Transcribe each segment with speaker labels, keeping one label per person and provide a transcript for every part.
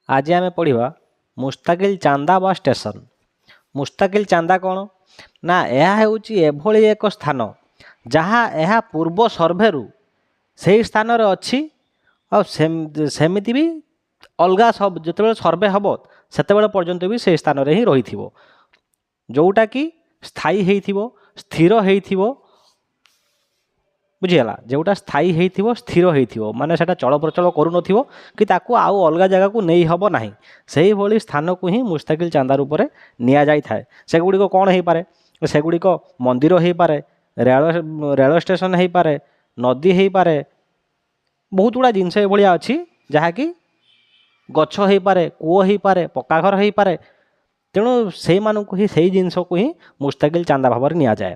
Speaker 1: ଆଜି ଆମେ ପଢ଼ିବା ମୁସ୍ତାକିଲ ଚାନ୍ଦା ବା ଷ୍ଟେସନ। ମୁସ୍ତାକିଲ ଚାନ୍ଦା କ'ଣ ନା, ଏହା ହେଉଛି ଏଭଳି ଏକ ସ୍ଥାନ ଯାହା ଏହା ପୂର୍ବ ସର୍ଭେରୁ ସେହି ସ୍ଥାନରେ ଅଛି, ଆଉ ସେମିତି ବି ଅଲଗା ସବୁ ଯେତେବେଳେ ସର୍ଭେ ହେବ ସେତେବେଳେ ପର୍ଯ୍ୟନ୍ତ ବି ସେହି ସ୍ଥାନରେ ହିଁ ରହିଥିବ, ଯେଉଁଟାକି ସ୍ଥାୟୀ ହେଇଥିବ, ସ୍ଥିର ହେଇଥିବ। ବୁଝିଗଲା? ଯେଉଁଟା ସ୍ଥାୟୀ ହେଇଥିବ, ସ୍ଥିର ହେଇଥିବ, ମାନେ ସେଇଟା ଚଳପ୍ରଚଳ କରୁନଥିବ କି ତାକୁ ଆଉ ଅଲଗା ଜାଗାକୁ ନେଇ ହେବ ନାହିଁ, ସେଇଭଳି ସ୍ଥାନକୁ ହିଁ ମୁସ୍ତାକିଲ ଚାନ୍ଦା ରୂପରେ ନିଆଯାଇଥାଏ। ସେଗୁଡ଼ିକ କ'ଣ ହେଇପାରେ? ସେଗୁଡ଼ିକ ମନ୍ଦିର ହେଇପାରେ, ରେଳ ଷ୍ଟେସନ ହେଇପାରେ, ନଦୀ ହେଇପାରେ, ବହୁତ ଗୁଡ଼ା ଜିନିଷ ଏଭଳିଆ ଅଛି ଯାହାକି ଗଛ ହେଇପାରେ, କୂଅ ହେଇପାରେ, ପକ୍କା ଘର ହେଇପାରେ। ତେଣୁ ସେଇମାନଙ୍କୁ ହିଁ, ସେଇ ଜିନିଷକୁ ହିଁ ମୁସ୍ତାକିଲ ଚାନ୍ଦା ଭାବରେ ନିଆଯାଏ।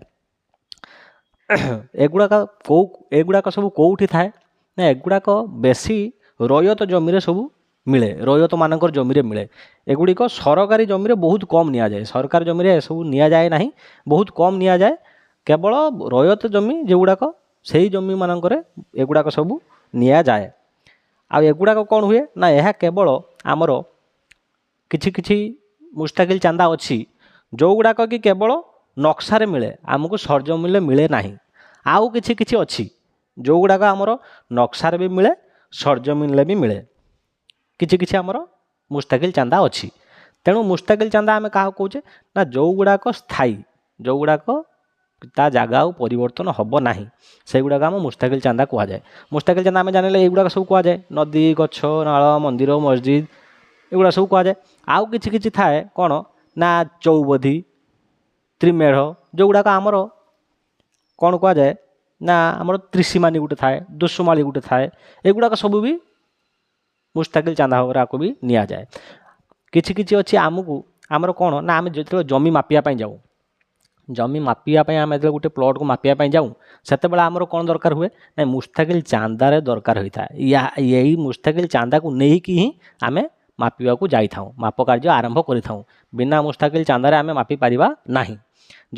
Speaker 1: ଏଗୁଡ଼ାକ ସବୁ କେଉଁଠି ଥାଏ ନା, ଏଗୁଡ଼ାକ ବେଶୀ ରୟତ ଜମିରେ ସବୁ ମିଳେ, ରୟତମାନଙ୍କର ଜମିରେ ମିଳେ। ଏଗୁଡ଼ିକ ସରକାରୀ ଜମିରେ ବହୁତ କମ୍ ନିଆଯାଏ। ସରକାରୀ ଜମିରେ ଏସବୁ ନିଆଯାଏ ନାହିଁ, ବହୁତ କମ୍ ନିଆଯାଏ। କେବଳ ରୟତ ଜମି ଯେଉଁଗୁଡ଼ାକ, ସେଇ ଜମିମାନଙ୍କରେ ଏଗୁଡ଼ାକ ସବୁ ନିଆଯାଏ। ଆଉ ଏଗୁଡ଼ାକ କ'ଣ ହୁଏ ନା, ଏହା କେବଳ ଆମର କିଛି କିଛି ମୁସ୍ତାକିଲ ଚାନ୍ଦା ଅଛି ଯେଉଁଗୁଡ଼ାକ କି କେବଳ ନକ୍ସାରେ ମିଳେ, ଆମକୁ ସରଜମିନରେ ମିଳେ ନାହିଁ। ଆଉ କିଛି କିଛି ଅଛି ଯେଉଁଗୁଡ଼ାକ ଆମର ନକ୍ସାରେ ବି ମିଳେ, ସରଜମିନରେ ବି ମିଳେ। କିଛି କିଛି ଆମର ମୁସ୍ତାକିଲ ଚାନ୍ଦା ଅଛି। ତେଣୁ ମୁସ୍ତାକିଲ ଚାନ୍ଦା ଆମେ କାହାକୁ କହୁଛେ ନା, ଯେଉଁଗୁଡ଼ାକ ସ୍ଥାୟୀ, ଯେଉଁଗୁଡ଼ାକ ତା ଜାଗା ଆଉ ପରିବର୍ତ୍ତନ ହେବ ନାହିଁ, ସେଗୁଡ଼ାକ ଆମ ମୁସ୍ତାକିଲ ଚାନ୍ଦା କୁହାଯାଏ। ମୁସ୍ତାକିଲ ଚାନ୍ଦା ଆମେ ଜାଣିଲେ ଏଇଗୁଡ଼ାକ ସବୁ କୁହାଯାଏ: ନଦୀ, ଗଛ, ନାଳ, ମନ୍ଦିର, ମସଜିଦ, ଏଗୁଡ଼ା ସବୁ କୁହାଯାଏ। ଆଉ କିଛି କିଛି ଥାଏ କ'ଣ ନା, ଚଉବଧି, ତ୍ରିମେଢ଼, ଯେଉଁଗୁଡ଼ାକ ଆମର କ'ଣ କୁହାଯାଏ ନା, ଆମର ତ୍ରିସୀମାନି ଗୋଟେ ଥାଏ, ଦୁସୁମାଳି ଗୋଟେ ଥାଏ, ଏଗୁଡ଼ାକ ସବୁ ବି ମୁସ୍ତାକିଲ ଚାନ୍ଦା ଭାବରେ ଆକୁ ବି ନିଆଯାଏ। କିଛି କିଛି ଅଛି ଆମକୁ ଆମର କ'ଣ ନା, ଆମେ ଯେତେବେଳେ ଜମି ମାପିବା ପାଇଁ ଯାଉ, ଜମି ମାପିବା ପାଇଁ ଆମେ ଯେତେବେଳେ ଗୋଟେ ପ୍ଲଟ୍କୁ ମାପିବା ପାଇଁ ଯାଉ, ସେତେବେଳେ ଆମର କ'ଣ ଦରକାର ହୁଏ ନା, ମୁସ୍ତାକିଲ ଚାନ୍ଦାରେ ଦରକାର ହୋଇଥାଏ। ଏଇ ମୁସ୍ତାକିଲ ଚାନ୍ଦାକୁ ନେଇକି ହିଁ ଆମେ ମାପିବାକୁ ଯାଇଥାଉ, ମାପ କାର୍ଯ୍ୟ ଆରମ୍ଭ କରିଥାଉ। ବିନା ମୁସ୍ତାକିଲ ଚାନ୍ଦାରେ ଆମେ ମାପି ପାରିବା ନାହିଁ।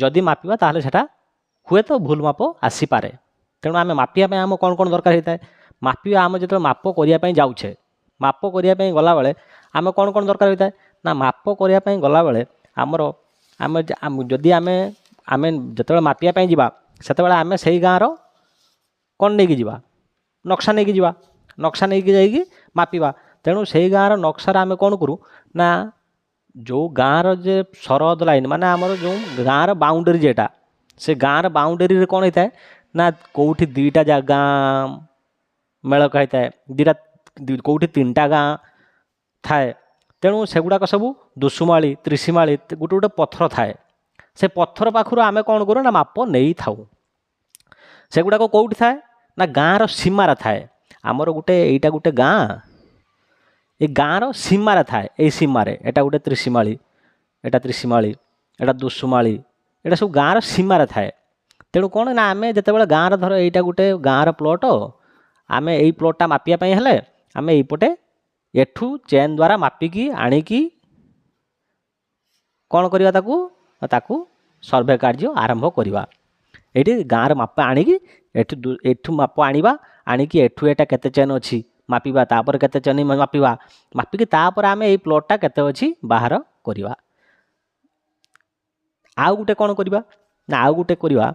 Speaker 1: ଯଦି ମାପିବା ତାହେଲେ ସେଟା ହୁଏତ ଭୁଲ ମାପ ଆସିପାରେ। ତେଣୁ ଆମେ ମାପିବା ପାଇଁ ଆମ କ'ଣ କ'ଣ ଦରକାର ହେଇଥାଏ? ମାପିବା, ଆମେ ଯେତେବେଳେ ମାପ କରିବା ପାଇଁ ଯାଉଛେ, ମାପ କରିବା ପାଇଁ ଗଲାବେଳେ ଆମେ କ'ଣ କ'ଣ ଦରକାର ହୋଇଥାଏ ନା, ମାପ କରିବା ପାଇଁ ଗଲାବେଳେ ଆମର ଆମେ ଯଦି ଆମେ ଆମେ ଯେତେବେଳେ ମାପିବା ପାଇଁ ଯିବା, ସେତେବେଳେ ଆମେ ସେଇ ଗାଁର କ'ଣ ନେଇକି ଯିବା? ନକ୍ସା ନେଇକି ଯିବା। ନକ୍ସା ନେଇକି ଯାଇକି ମାପିବା। ତେଣୁ ସେଇ ଗାଁର ନକ୍ସାରେ ଆମେ କ'ଣ କରୁ ନା, ଯେଉଁ ଗାଁର ଯେ ସରହଦ ଲାଇନ୍, ମାନେ ଆମର ଯେଉଁ ଗାଁର ବାଉଣ୍ଡରୀ ଯେଟା, ସେ ଗାଁର ବାଉଣ୍ଡରୀରେ କ'ଣ ହେଇଥାଏ ନା, କେଉଁଠି ଦୁଇଟା ଗାଁ ମେଳ ଖାଇଥାଏ, ଦୁଇଟା, କେଉଁଠି ତିନିଟା ଗାଁ ଥାଏ। ତେଣୁ ସେଗୁଡ଼ାକ ସବୁ ଦୁସୁମାଳି, ତ୍ରିଶିମାଳି, ଗୋଟେ ଗୋଟେ ପଥର ଥାଏ। ସେ ପଥର ପାଖରୁ ଆମେ କ'ଣ କରୁ ନା, ମାପ ନେଇଥାଉ। ସେଗୁଡ଼ାକ କେଉଁଠି ଥାଏ ନା, ଗାଁର ସୀମାରେ ଥାଏ। ଆମର ଗୋଟେ ଏଇଟା ଗୋଟେ ଗାଁ, ଏ ଗାଁର ସୀମାରେ ଥାଏ। ଏଇ ସୀମାରେ ଏଇଟା ଗୋଟେ ତ୍ରିଶିମାଳି, ଏଇଟା ତ୍ରିଶିମାଳି, ଏଇଟା ଦୁସୁମାଳି, ଏଇଟା ସବୁ ଗାଁର ସୀମାରେ ଥାଏ। ତେଣୁ କ'ଣ ନା, ଆମେ ଯେତେବେଳେ ଗାଁର, ଧର ଏଇଟା ଗୋଟେ ଗାଁର ପ୍ଲଟ୍, ଆମେ ଏଇ ପ୍ଲଟ୍ଟା ମାପିବା ପାଇଁ ହେଲେ ଆମେ ଏଇପଟେ ଏଠୁ ଚେନ୍ ଦ୍ୱାରା ମାପିକି ଆଣିକି କ'ଣ କରିବା? ତାକୁ ସର୍ଭେ କାର୍ଯ୍ୟ ଆରମ୍ଭ କରିବା। ଏଇଠି ଗାଁର ମାପ ଆଣିକି ଏଠୁ ମାପ ଆଣିବା, ଆଣିକି ଏଠୁ ଏଇଟା କେତେ ଚେନ୍ ଅଛି ମାପିବା, ତାପରେ କେତେ ଚେନ୍ ମାପିବା, ମାପିକି ତାପରେ ଆମେ ଏଇ ପ୍ଲଟ୍ଟା କେତେ ଅଛି ବାହାର କରିବା। ଆଉ ଗୋଟେ କ'ଣ କରିବା ନା, ଆଉ ଗୋଟେ କରିବା,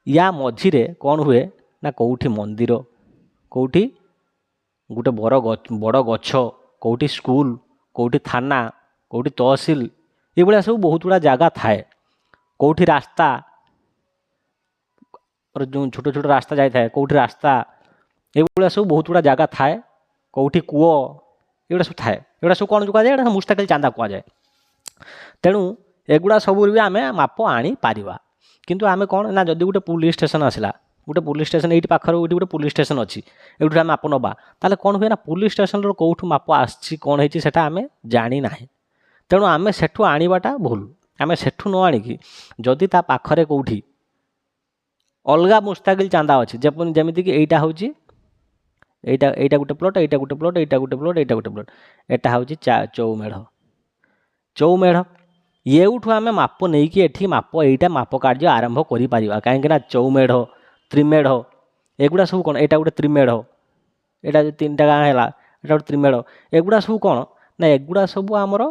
Speaker 1: ୟା ମଝିରେ କ'ଣ ହୁଏ ନା, କେଉଁଠି ମନ୍ଦିର, କେଉଁଠି ଗୋଟେ ବଡ଼ ଗଛ, କେଉଁଠି ସ୍କୁଲ, କେଉଁଠି ଥାନା, କେଉଁଠି ତହସିଲ, ଏଇଭଳିଆ ସବୁ ବହୁତ ଗୁଡ଼ା ଜାଗା ଥାଏ। କେଉଁଠି ରାସ୍ତା, ଯେଉଁ ଛୋଟ ଛୋଟ ରାସ୍ତା ଯାଇଥାଏ, କେଉଁଠି ରାସ୍ତା, ଏଇଭଳିଆ ସବୁ ବହୁତ ଗୁଡ଼ା ଜାଗା ଥାଏ। କେଉଁଠି କୂଅ, ଏଗୁଡ଼ା ସବୁ ଥାଏ। ଏଗୁଡ଼ା ସବୁ କ'ଣ କୁହାଯାଏ? ଏଗୁଡ଼ା ମୁସ୍ତାକିଲ ଚାନ୍ଦା କୁହାଯାଏ। ତେଣୁ ଏଗୁଡ଼ା ସବୁରୁ ବି ଆମେ ମାପ ଆଣିପାରିବା। କିନ୍ତୁ ଆମେ କ'ଣ ନା, ଯଦି ଗୋଟେ ପୋଲିସ ଷ୍ଟେସନ ଆସିଲା, ଗୋଟେ ପୋଲିସ ଷ୍ଟେସନ ଏଇଠି ପାଖରେ, ଏଇଠି ଗୋଟେ ପୋଲିସ ଷ୍ଟେସନ ଅଛି, ଏଇଠୁ ଆମେ ମାପ ନେବା, ତାହେଲେ କ'ଣ ହୁଏ ନା, ପୋଲିସ ଷ୍ଟେସନର କେଉଁଠୁ ମାପ ଆସିଛି, କ'ଣ ହେଇଛି, ସେଟା ଆମେ ଜାଣିନାହେଁ। ତେଣୁ ଆମେ ସେଠୁ ଆଣିବାଟା ଭୁଲ। ଆମେ ସେଠୁ ନ ଆଣିକି ଯଦି ତା ପାଖରେ କେଉଁଠି ଅଲଗା ମୁସ୍ତାକିଲ ଚାନ୍ଦା ଅଛି, ଯେପରି ଯେମିତିକି ଏଇଟା ହେଉଛି ଏଇଟା ଗୋଟେ ପ୍ଲଟ୍, ଏଇଟା ଗୋଟେ ପ୍ଲଟ୍, ଏଇଟା ଗୋଟେ ପ୍ଲଟ୍, ଏଇଟା ଗୋଟେ ପ୍ଲଟ୍, ଏଇଟା ହେଉଛି ଚଉମେଢ଼। ଚଉମେଢ଼ ଏଉଠୁ ଆମେ ମାପ ନେଇକି ଏଠି ମାପ, ଏଇଟା ମାପ କାର୍ଯ୍ୟ ଆରମ୍ଭ କରିପାରିବା। କାହିଁକିନା ଚଉମେଢ଼, ତ୍ରିମେଢ଼, ଏଗୁଡ଼ା ସବୁ କ'ଣ? ଏଇଟା ଗୋଟେ ତ୍ରିମେଢ଼, ଏଇଟା ତିନିଟା ଗାଁ ହେଲା, ଏଇଟା ଗୋଟେ ତ୍ରିମେଢ଼। ଏଗୁଡ଼ା ସବୁ କ'ଣ ନା ଏଗୁଡ଼ା ସବୁ ଆମର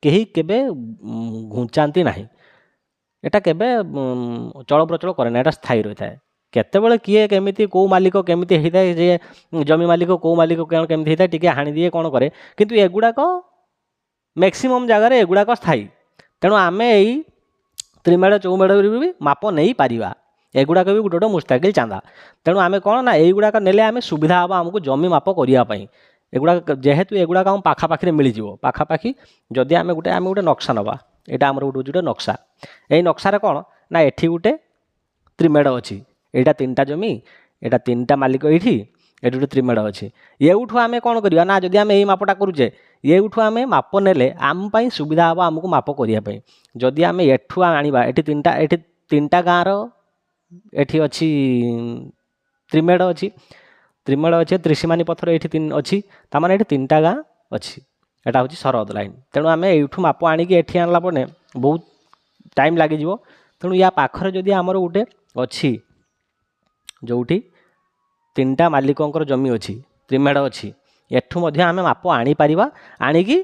Speaker 1: କେହି କେବେ ଘୁଞ୍ଚାନ୍ତି ନାହିଁ, ଏଟା କେବେ ଚଳପ୍ରଚଳ କରେ ନା, ଏଟା ସ୍ଥାୟୀ ରହିଥାଏ। କେତେବେଳେ କିଏ କେମିତି କେଉଁ ମାଲିକ କେମିତି ହେଇଥାଏ, ଯେ ଜମି ମାଲିକ କେଉଁ ମାଲିକ କ'ଣ କେମିତି ହେଇଥାଏ, ଟିକେ ହାଣିଦିଏ କ'ଣ କରେ, କିନ୍ତୁ ଏଗୁଡ଼ାକ ମ୍ୟାକ୍ସିମମ୍ ଜାଗାରେ ଏଗୁଡ଼ାକ ସ୍ଥାୟୀ। ତେଣୁ ଆମେ ଏଇ ତ୍ରିମେଢ଼ ଚଉମେଢ଼ରୁ ବି ମାପ ନେଇପାରିବା। ଏଗୁଡ଼ାକ ବି ଗୋଟେ ଗୋଟେ ମୁସ୍ତାକିଲ ଚାନ୍ଦା। ତେଣୁ ଆମେ କ'ଣ ନା ଏଇଗୁଡ଼ାକ ନେଲେ ଆମେ ସୁବିଧା ହେବ ଆମକୁ ଜମି ମାପ କରିବା ପାଇଁ। ଏଗୁଡ଼ାକ ଯେହେତୁ ଏଗୁଡ଼ାକ ଆମ ପାଖାପାଖିରେ ମିଳିଯିବ, ପାଖାପାଖି ଯଦି ଆମେ ଗୋଟେ ନକ୍ସା ନେବା, ଏଇଟା ଆମର ଗୋଟେ ହେଉଛି ଗୋଟେ ନକ୍ସା। ଏଇ ନକ୍ସାରେ କ'ଣ ନା ଏଠି ଗୋଟେ ତ୍ରିମେଢ଼ ଅଛି, ଏଇଟା ତିନିଟା ଜମି, ଏଇଟା ତିନିଟା ମାଲିକ, ଏଇଠି ଗୋଟେ ତ୍ରିମେଢ଼ ଅଛି। ଏଇଠୁ ଆମେ କ'ଣ କରିବା ନା ଯଦି ଆମେ ଏଇ ମାପଟା କରୁଛେ, ଏଇଠୁ ଆମେ ମାପ ନେଲେ ଆମ ପାଇଁ ସୁବିଧା ହେବ ଆମକୁ ମାପ କରିବା ପାଇଁ। ଯଦି ଆମେ ଏଠୁ ଆଣିବା, ଏଠି ତିନିଟା ଗାଁର ଏଠି ଅଛି, ତ୍ରିମେଢ଼ ଅଛି, ତ୍ରିମେଢ଼ ଅଛି, ତ୍ରିସୀମାନି ପଥର ଏଇଠି ଅଛି, ତାମାନେ ଏଠି ତିନିଟା ଗାଁ ଅଛି। ଏଇଟା ହେଉଛି ସରହଦ ଲାଇନ୍। ତେଣୁ ଆମେ ଏଇଠୁ ମାପ ଆଣିକି ଏଠି ଆଣିଲା ପରେ ବହୁତ ଟାଇମ୍ ଲାଗିଯିବ। ତେଣୁ ୟା ପାଖରେ ଯଦି ଆମର ଗୋଟେ ଅଛି, ଯେଉଁଠି ତିନିଟା ମାଲିକଙ୍କର ଜମି ଅଛି, ତ୍ରିମେଢ଼ ଅଛି, ଏଠୁ ମଧ୍ୟ ଆମେ ମାପ ଆଣିପାରିବା, ଆଣିକି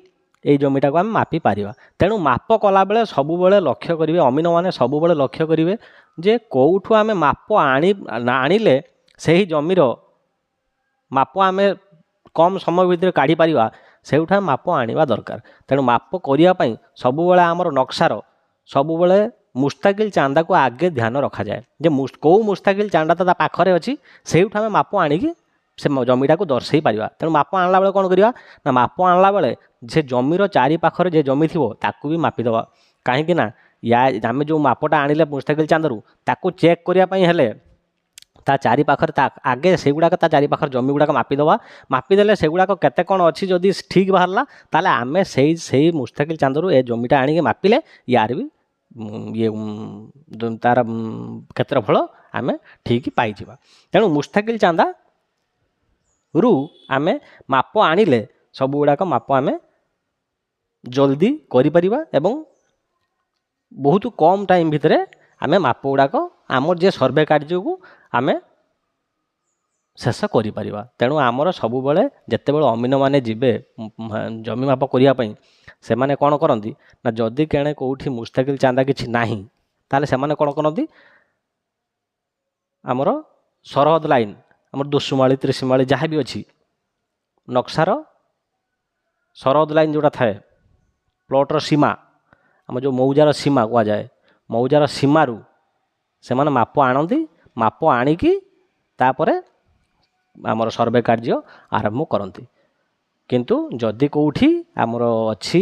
Speaker 1: ଏଇ ଜମିଟାକୁ ଆମେ ମାପି ପାରିବା। ତେଣୁ ମାପ କଲାବେଳେ ସବୁବେଳେ ଲକ୍ଷ୍ୟ କରିବେ, ଅମିନମାନେ ସବୁବେଳେ ଲକ୍ଷ୍ୟ କରିବେ ଯେ କେଉଁଠୁ ଆମେ ମାପ ଆଣିଲେ ସେହି ଜମିର ମାପ ଆମେ କମ୍ ସମୟ ଭିତରେ କାଢ଼ିପାରିବା, ସେଇଠୁ ଆମେ ମାପ ଆଣିବା ଦରକାର। ତେଣୁ ମାପ କରିବା ପାଇଁ ସବୁବେଳେ ଆମର ନକ୍ସାର ସବୁବେଳେ ମୁସ୍ତାକିଲ ଚାନ୍ଦାକୁ ଆଗେ ଧ୍ୟାନ ରଖାଯାଏ ଯେ କେଉଁ ମୁସ୍ତାକିଲ ଚାନ୍ଦାଟା ତା ପାଖରେ ଅଛି, ସେଇଠୁ ଆମେ ମାପ ଆଣିକି ସେ ଜମିଟାକୁ ଦର୍ଶାଇ ପାରିବା। ତେଣୁ ମାପ ଆଣିଲା ବେଳେ କ'ଣ କରିବା ନା ମାପ ଆଣିଲା ବେଳେ ସେ ଜମିର ଚାରି ପାଖରେ ଯେ ଜମି ଥିବ, ତାକୁ ବି ମାପିଦେବା। କାହିଁକି ନା ୟା ଆମେ ଯେଉଁ ମାପଟା ଆଣିଲେ ମୁସ୍ତାକିଲ ଚାନ୍ଦାରୁ, ତାକୁ ଚେକ୍ କରିବା ପାଇଁ ହେଲେ ତା ଚାରି ପାଖରେ ତା ଆଗେ ସେଗୁଡ଼ାକ ତା ଚାରି ପାଖରେ ଜମି ଗୁଡ଼ାକ ମାପିଦେବା। ମାପିଦେଲେ ସେଗୁଡ଼ାକ କେତେ କ'ଣ ଅଛି, ଯଦି ଠିକ୍ ବାହାରିଲା, ତାହେଲେ ଆମେ ସେଇ ମୁସ୍ତାକିଲ ଚାନ୍ଦରୁ ଏ ଜମିଟା ଆଣିକି ମାପିଲେ ୟାର ବି ଇଏ ତାର କ୍ଷେତ୍ରଫଳ ଆମେ ଠିକ୍ ପାଇଯିବା। ତେଣୁ ମୁସ୍ତାକିଲ ଚାନ୍ଦାରୁ ଆମେ ମାପ ଆଣିଲେ ସବୁଗୁଡ଼ାକ ମାପ ଆମେ ଜଲ୍ଦି କରିପାରିବା ଏବଂ ବହୁତ କମ୍ ଟାଇମ୍ ଭିତରେ ଆମେ ମାପ ଗୁଡ଼ାକ ଆମର ଯେ ସର୍ଭେ କାର୍ଯ୍ୟକୁ ଆମେ ଶେଷ କରିପାରିବା। ତେଣୁ ଆମର ସବୁବେଳେ ଯେତେବେଳେ ଅମିନମାନେ ଯିବେ ଜମି ମାପ କରିବା ପାଇଁ, ସେମାନେ କ'ଣ କରନ୍ତି ନା ଯଦି କେଣେ କେଉଁଠି ମୁସ୍ତାକିଲ ଚାନ୍ଦା କିଛି ନାହିଁ, ତାହେଲେ ସେମାନେ କ'ଣ କରନ୍ତି, ଆମର ସରହଦ ଲାଇନ୍, ଆମର ଦୋସୁମାଳି, ତ୍ରିଶିମାଳି ଯାହା ବି ଅଛି, ନକ୍ସାର ସରହଦ ଲାଇନ୍ ଯେଉଁଟା ଥାଏ, ପ୍ଲଟ୍ର ସୀମା, ଆମ ଯେଉଁ ମୌଜାର ସୀମା କୁହାଯାଏ, ମୌଜାର ସୀମାରୁ ସେମାନେ ମାପ ଆଣନ୍ତି। ମାପ ଆଣିକି ତାପରେ ଆମର ସର୍ଭେ କାର୍ଯ୍ୟ ଆରମ୍ଭ କରନ୍ତି। କିନ୍ତୁ ଯଦି କେଉଁଠି ଆମର ଅଛି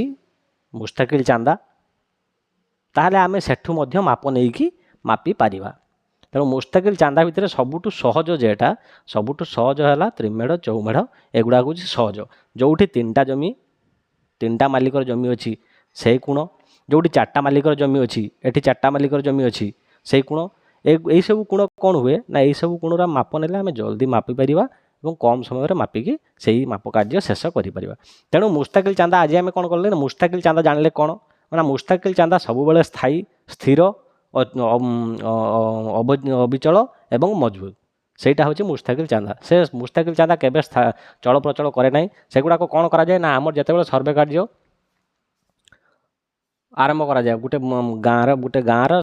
Speaker 1: ମୁସ୍ତାକିଲ ଚାନ୍ଦା, ତାହେଲେ ଆମେ ସେଠୁ ମଧ୍ୟ ମାପ ନେଇକି ମାପି ପାରିବା। ତେଣୁ ମୁସ୍ତାକିଲ ଚାନ୍ଦା ଭିତରେ ସବୁଠୁ ସହଜ ଯେଟା, ସବୁଠୁ ସହଜ ହେଲା ତ୍ରିମେଢ଼, ଚଉମେଢ଼। ଏଗୁଡ଼ାକ ହେଉଛି ସହଜ। ଯେଉଁଠି ତିନିଟା ଜମି, ତିନିଟା ମାଲିକର ଜମି ଅଛି, ସେଇ କୋଣ, ଯେଉଁଠି ଚାରିଟା ମାଲିକର ଜମି ଅଛି, ଏଠି ଚାରିଟା ମାଲିକର ଜମି ଅଛି, ସେଇ କୋଣ, ଏଇସବୁ କୋଣ କ'ଣ ହୁଏ ନା ଏଇସବୁ କୋଣର ମାପ ନେଲେ ଆମେ ଜଲ୍ଦି ମାପି ପାରିବା ଏବଂ କମ୍ ସମୟରେ ମାପିକି ସେଇ ମାପ କାର୍ଯ୍ୟ ଶେଷ କରିପାରିବା। ତେଣୁ ମୁସ୍ତାକିଲ ଚାନ୍ଦା ଆଜି ଆମେ କ'ଣ କଲେ ନା ମୁସ୍ତାକିଲ ଚାନ୍ଦା ଜାଣିଲେ କ'ଣ ନା ମୁସ୍ତାକିଲ ଚାନ୍ଦା ସବୁବେଳେ ସ୍ଥାୟୀ, ସ୍ଥିର, ଅବିଚଳ ଏବଂ ମଜବୁତ। ସେଇଟା ହେଉଛି ମୁସ୍ତାକିଲ ଚାନ୍ଦା। ସେ ମୁସ୍ତାକିଲ ଚାନ୍ଦା କେବେ ଚଳପ୍ରଚଳ କରେ ନାହିଁ। ସେଗୁଡ଼ାକ କ'ଣ କରାଯାଏ ନା ଆମର ଯେତେବେଳେ ସର୍ଭେ କାର୍ଯ୍ୟ ଆରମ୍ଭ କରାଯାଏ ଗୋଟେ ଗାଁର